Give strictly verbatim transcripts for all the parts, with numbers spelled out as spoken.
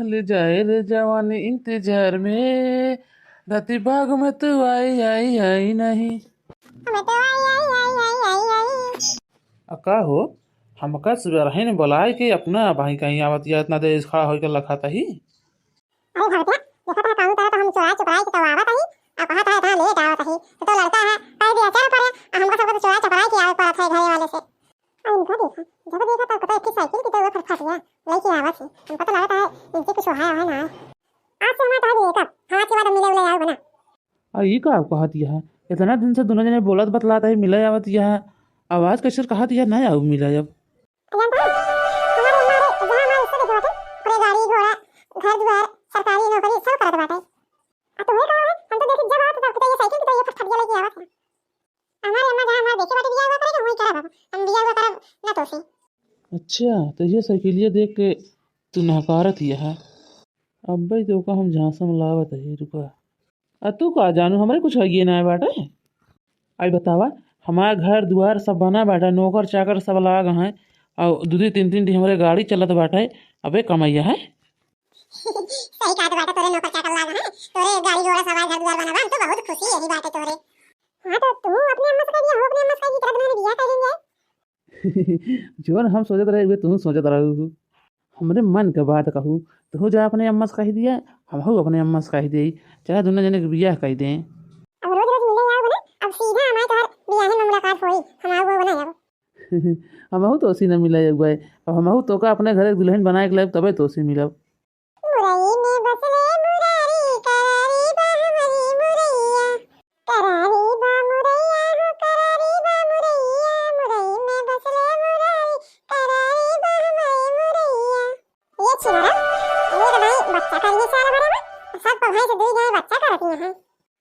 ले जाए रे जवानी इंतजार में, धरती बाग में तू आई, आई, आई नहीं। आ का हो, हमका सुबह रहे ने बुलाए के अपना भाई कहीं आवत या इतना देर खड़ा होइके लखात ही। अरे भरतिया, देखत है कानू तरह तो हम चोराई चोराई के तो आवत ही, आ कहत है इतना लेट आवत ही, तो, तो लड़का है, कह दिया चल पड़े, आ हमका सबके तो चोराई चोराई के आवे पड़त है घरे वाले से। आ इनका देखा, जब देखा तब पता है कि साइकिल की तो वो फटफटिया लेके आवत ही, हमका तो लगता है इनसे कुछ है, है ना। आज से हमारा तो मेकअप, हाँ, आज के बाद हम मिले उले आवे ना। आ ई का कहत यह? इतना दिन से दोनों जने बोलत बतलात है, मिले आवत यह, आवाज कैसे कहत यह ना आऊ मिले अब। जानता है, हमारे हमारे जहाँ हमारे रिश्ते देखे बाटे, पूरे गाड़ी घोड़ा, घर दुआर, सरकारी नौकरी सब करत बाटे। आ तुम्हें कहा है, हम तो देखी जब आवत तब तो ये साइकिल की तो ये फटफटिया लेके आवत है। हमारे अम्मा जहाँ हमारे देखे बाटे बियाह हुआ करेगा वहीं करब हम, हम बियाह हुआ करब ना तो से। अच्छा, तो ये साइकिलिया देख के तू नहकारत यह। अब्बे तो का हम झांसा में लावत है, रुका। आ तू का जानू, हमरे कुछ हइये ना बाटे। आई बतावा, हमार घर दुआर सब बना बाटे, नौकर चाकर सब लाग हैं, और दू दू तीन तीन ठी हमरे गाड़ी चलत बाटे। अबे कमैया है। सही कहत बाटे, तोरे नौकर चाकर लाग हैं, तोरे गाड़ी घोड़ा सब, घर दुआर बना बा, हम तो बहुत खुशी यही बाटे तोरे। हाँ तो तू अपने अम्मा से कह दिया, हम अपने अम्मा से कह दी, तेरा दुल्हन बियाह कर लेंगे। जौन हम सोचत रहे, उहे तू सोचत रहू। हमरे मन के बात कहू, तू जा अपने अम्मा से कह दिया, हमहू अपने अम्मा से कह देई, चला दोनों जने के बियाह कह दें। अब रोज रोज मिले आओ ना, अब सीधा हमारे तोहर बियाह में मुलाकात होई, हम आओ वो ना आओ। हमहू तो उसी न मिले एक बार, अब हमहू तो का अपने घरे दुल्हन बनाए के लायक तबे तो उसी मिलब। मुरई में बसले मुरारी, करारी बा हमरी मुरैया, करारी बा मुरैया हो, करारी बा मुरैया, मुरई में बसले मुरारी, करारी बा हमरी मुरैया। ये छिनरा, ये तो भाई बच्चा करिए साल भरे में, सब तो भैंस दुई गाय बच्चा करती हैं।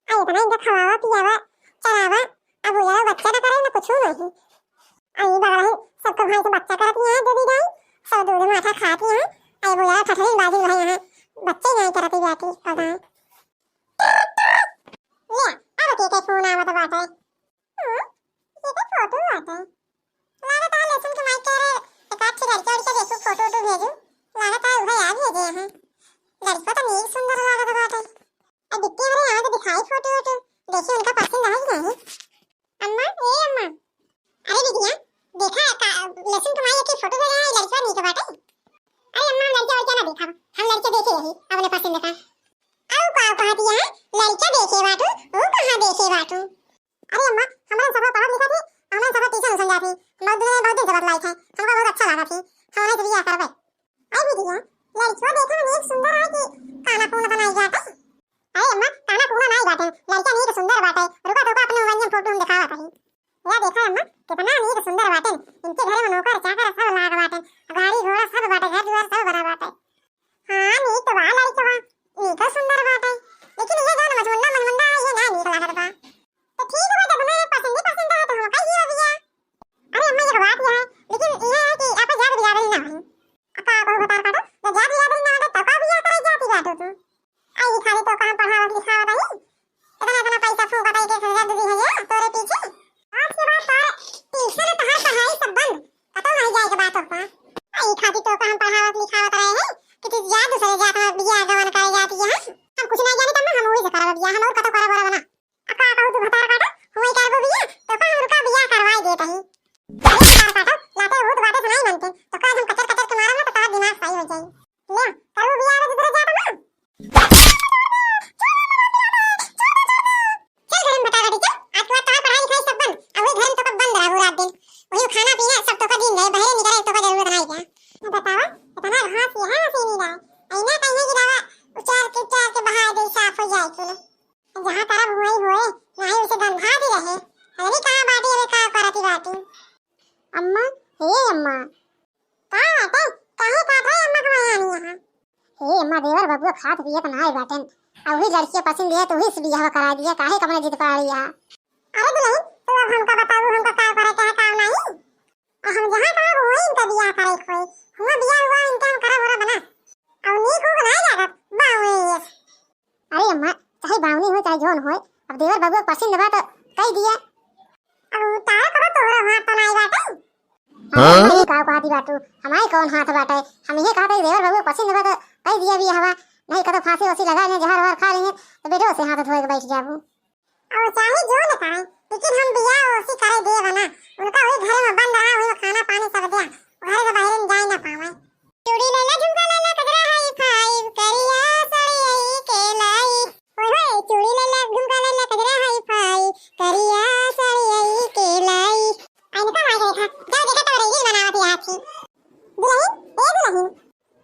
आ इतना इनका खवावा, पियावा, चरावा, अब वो यार बच्चा ना करे, ना कुछ नहीं। आ ये बगल है, सबको भाई से बच्चा करती हैं, दे दी जाए, सब दूध माठा खाती हैं। आ ये वो यार फसली बाजी रहे हैं, बच्चे नहीं करती जाती, पता है। ले, अब के के फोन आवत बाटे। हम्म, ये तो फोटो बाटे। लागत है लहसुन के माई कह रहे, एक आध ठे लड़का उड़का देखू, फोटो वोटो भेजू। लागत है उहे आ भेजे हैं। लड़का तो नीक सुंदर लागत बाटे। ए बिट्टी, हमरे यहाँ तो दिखाई फोटो वोटो, देखी उनका पसंद है कि नहीं। अम्मा, ए अम्मा। अरे बिटिया, देखा का, लहसुन के माई के फोटो भेजा है, लड़का नीक बाटे। अरे अम्मा, हम लड़का वड़का ना देखा, हम लड़का देखे यही अपने पसंद का। अउ का कहत है, लड़का देखे बाटू, वो कहाँ देखे बाटू? अरे अम्मा, हमरा सब पढ़त लिखत ही, हमरा सब ट्यूशन उसन जात ही, बहुत दिन, बहुत दिन से बतलाइत है, हमका बहुत अच्छा लागत ही, हम उन्हें से बियाह करबे। आई बिटिया, लड़कियों देखे में नीक सुंदर है कि काना पूना बनाई जात है? अरे अम्मा, काना पूना नाई बाटे, लड़का नीक सुंदर बाटे। रुका तो का अपने मोबाइल में फोटो हम दिखावत हई। या देखा अम्मा, कितना नीक सुंदर बाटे। इनके घरे में नौकर चाकर सब लाग बाटे, गाड़ी घोड़ा सब बाटे, घर दुआर सब बना बाटे। हाँ, नीक तो बा लड़का बा, नीक सुंदर बाटे, लेकिन ये जौन मजमुंडा मजमुंडा है, ये ना नीक लागत बा। तो ठीक बा, जब तुम्हें पसंद ही पसंद है तो हम कहिए भैया। अरे अम्मा, एक बात यह है, लेकिन यह है कि आपका जात बिरादरी ना होई। का कहू बतार काटो, जब जात बिरादरी ना होई तो का बियाह करे जाती बाटो तू? आई खाली तो काम पढ़ावत लिखावत आई, इतना इतना पैसा फूकत आई, एक हजार दे दी है तोरे पीछे। आज के बाद तोरे ट्यूशन, तोहार पढ़ाई सब बंद, कतौ नहीं जाए के बात होता। आई खाली तो काम पढ़ावत लिखावत रहे हैं कि तू जा दूसरे जात में बियाह गवन करे जाती है। हम कुछ नहीं जाने, तब हम वही से करब बियाह, हम और कतौ करब, करब ना। आ का कहू तू भतार काटो, हुई करबो बियाह, तो का हमका बियाह करवाई देत ही। अरे भतार काटो, लाते भूत बाटे से नहीं मनते, तो का हम कचर कचर के मारब ना, तो तोहार दिमाग सही हो जाई। ले, करबो बियाह रे दूसरे जात में? चल घर में भतार काटी, चल। आज के बाद तोहार पढ़ाई लिखाई सब बंद, आ वही घर में तो बंद रहबो रात दिन। वही खाना पीना सब तो दिन रहे, बाहर निकले तो जरूरत नहीं क्या? बतावा, इतना घास यहाँ से नहीं रहा, ऐना कहीं की दवा उचार के, उचार के बहा दे, साफ हो जाए कुल। जहाँ तरफ हुई होए, वहीं उसे गंधा भी रहे। अरे कहाँ बाटी, अबे का करती बाटी? अम्मा, हे अम्मा। का बाटे? काहे काट रहे अम्मा के वहाँ आनी यहाँ? हे अम्मा, देवर बबुआ खात पियत नाय बाटेन। अब वही लड़किया पसंद है तो वही से बियाह करा दिया, काहे कमरे जिद पड़ा रही है? अरे दुल्हन, तू अब हमका बताऊ, हमका का करे के है, का नहीं? और हम जहाँ कहब वही इनका बियाह करे के होई। हुआ बियाह हुआ, इनका हम करब ओरा बना। और नीक उक नाय लागत, बावे ये। अरे अम्मा, चाहे बावनी होए, चाहे जौन होए, अब देवर बबुआ पसंद बा तो कह दिया। अब तारा कबो तोहरा हाथ तो नाई बाटे। हाँ? अरे का कहती बाटू, हमारे कौन हाथ बाटे? हम ये कहते देवर बबुआ पसंद बा तो कइ दिया बियाहवा, नहीं कतो फांसी ओसी लगा लें, जहर वहर खा लें, तो बेटो से हाथ धोए के बैठ जाबू। अउ चाहे जो न करे, लेकिन हम बियाह ओसी करे देब ना। उनका वही घरे में बंद रहा, वही में खाना पानी सब द्या, घरे से बाहर न जाए ना पावे। चूड़ी लैला, झुमका लैला, कजरा हाई फाई, करिया साड़ी आई के लाई। ओए होए, चूड़ी लैला, झुमका लैला, कजरा हाई फाई, करिया साड़ी आई के लाई। आ इनका माई के देखा, जाओ देखा तब reel बनावत ही हाथी। दुलहिन, ए दुलहिन,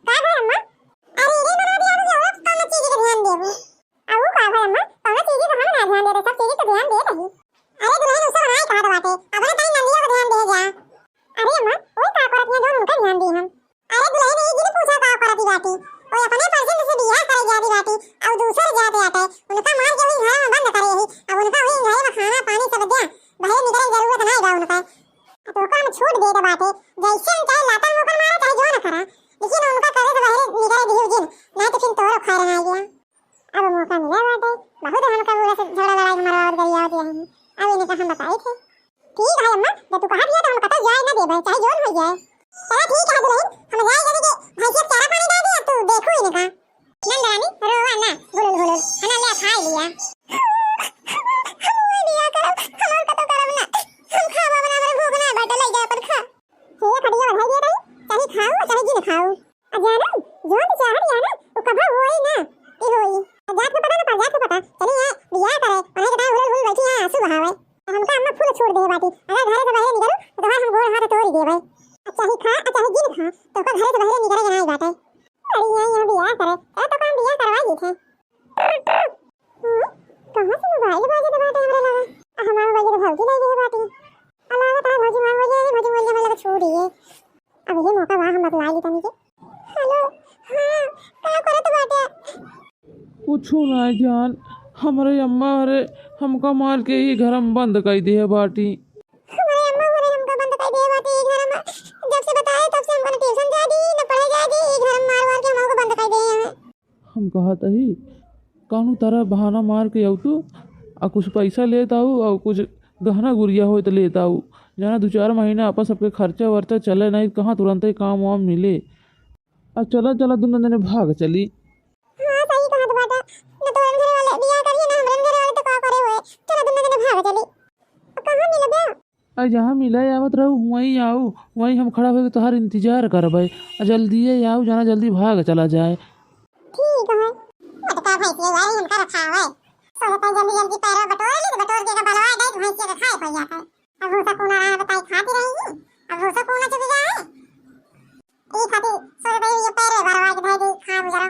का भय अम्मा? अरे reel बनावत ही हाथी, और कौन चीज के ध्यान देबू? अब उ का भय अम्मा, कौनो चीज के हम ना ध्यान देते, सब चीज के ध्यान देत ही। अरे दुलहिन, उ सब नाई कहत बाटे, अपने तनी नंदिया के ध्यान दे जा। अरे अम्मा, ओए का करत हियाँ जौन उनका ध्यान दी हम? अरे दुलहिन, ई जिन पूछा का करत ही बाटी, ओए अपने पसंद से बियाह करे जाती बाटी, अब दूसर जात बाटे, उनका मार के वही घर में बंद करे ही, अब उनका वही घर में खाना पानी सब द्या, बाहर निकले जरूरत नाई बा उनका। तो का हम छूट देत बाटे, जैसे हम चाहे लातन मुकर मारा, चाहे जो न करा, लेकिन उनका करे से बाहर निकले दिहु जिन, नाई तो फिर तोरो खैर नाई गया। अब मौका मिला बाटे, बहुत हमका बुरा से झगड़ा लड़ाई मरवावत गरियावत रही। अब इनका हम बताई थे। ठीक है अम्मा, जब तू कहत हिया तो हम कतौ जाए ना देबै, चाहे जौन हो जाए। चला ठीक है दुलहिन, हम जाए जल्दी के भैंसिया के चारा पानी डाल दिया, तू देखू इनका। नंद रानी, रोवा ना, घुलुल घुलुल, खाना ले खा लिया। हम बियाह करब, हमार कतौ करब ना। हम खाबा बना, हमरे भूख ना बाटे, ले जा अपन खा। हे खटिया बढ़ाई दिया तनी, चाहे खाऊ, चाहे जिन खाऊ। आ जानू, जौन तू चाहत हिया ना, उ कबो होई ना, ई होई। आ जात के पता ना, परजात के पता। चली यहाँ बियाह करे, ओने के दाएं हुलल हुल बैठी यहाँ आंसू बहावे। हमका अम्मा फुल छूट दे बाटी। अगर घरे से बाहर निकलू, तो तोहार हम गोड़ हाथ तोड़ देबै। आ चाहे खा, आ चाहे जिन खा, तोहका घरे से बाहर निकले के नाई बाटे। अरे यहाँ, यहाँ बियाह करे, चल तो काम बियाह करवा दी थे। हम्म, कहाँ से मोबाइल बाजत बाटे हमरे लगे? आ हमार मोबाइल तो भौजी ले गई बाटी। अलावा तार भौजी, हमार भौजी, भौजी मोबाइल हमारे लगे छूट गई। अब ये मौका बा, हम बतलाई ली तनी के। हेलो, हाँ, का करत बाटे? कुछु ना जान, हमरे अम्मा हरे हमका मार के ही घर में बंद कर दिए बाटी। हमरे अम्मा हरे हमका बंद कर दिए बाटे ई घर में। जब से बताए तब से हमको न ट्यूशन जाए दी, न पढ़े जाए दी, ई घर में मार मार के हमको बंद कर दिए हैं। हम कहत ही, कौनो तरह बहाना मार के अउतू, आ कुछ पैसा लेत आऊ, आ कुछ गहना गुरिया होय त लेत आऊ। जाना दू चार महीना अपन सबके खर्चा वर्चा चले, नहीं कहाँ तुरंते काम वाम मिले। आ चला, चला, दुनो जने भाग चली। हाँ, सही कहत बाटा। न तोरन घरे वाले बियाह करिए, न हमरन घरे वाले तो का करे होए। चला, दुनो जने भाग चली। आ कहाँ मिलबे? अरे जहाँ मिले आवत रहू, वहीं आऊ, वहीं हम खड़ा होके तोहार इंतजार करबै। आ जल्दिए आऊ, जाना जल्दी भाग चला जाए। ठीक है। मोटका भैंसिया भाई हमका रखावे। सोचता जल्दी जल्दी पैरवा बटोर ली, तो बटोर के एका बलवा दे, भैंसिया के खाए पड़ जाता। अब भूसा कूना रहा बताई खाती रही, अब भूसा कूना चुक जाए। ई खातिर सोचता ये पैरे भरवा के धर दी, खा जरा।